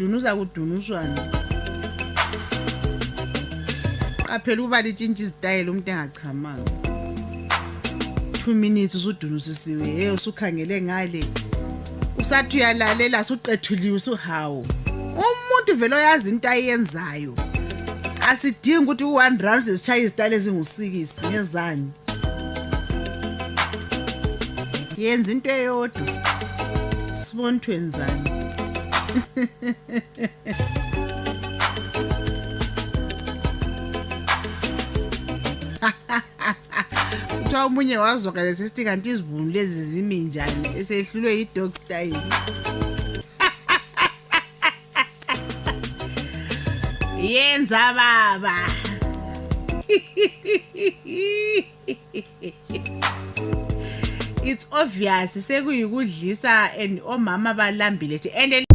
Dunusa kudunuswana. Qaphela ukuba litshintshe izitayela umuntu engachamanga. 2 minutes usudunusisiwe, hey usukhangele ngale. Usathi uyalalela suqethuliwe usuhawu. Umuntu vele oyazi into ayenzayo. Asidingi ukuthi u-one round sesishaye izitayela ezingusikisi ngezani. Yenza into eyodwa. Sibone ukuthi wenzani. Kuthiwa omunye wazwakala sesithi kanti izibhunu lezi zimi njani esehlulwe yi-dog style. Yenza baba. It's obvious sekuyikudlisa and omama balambile nje and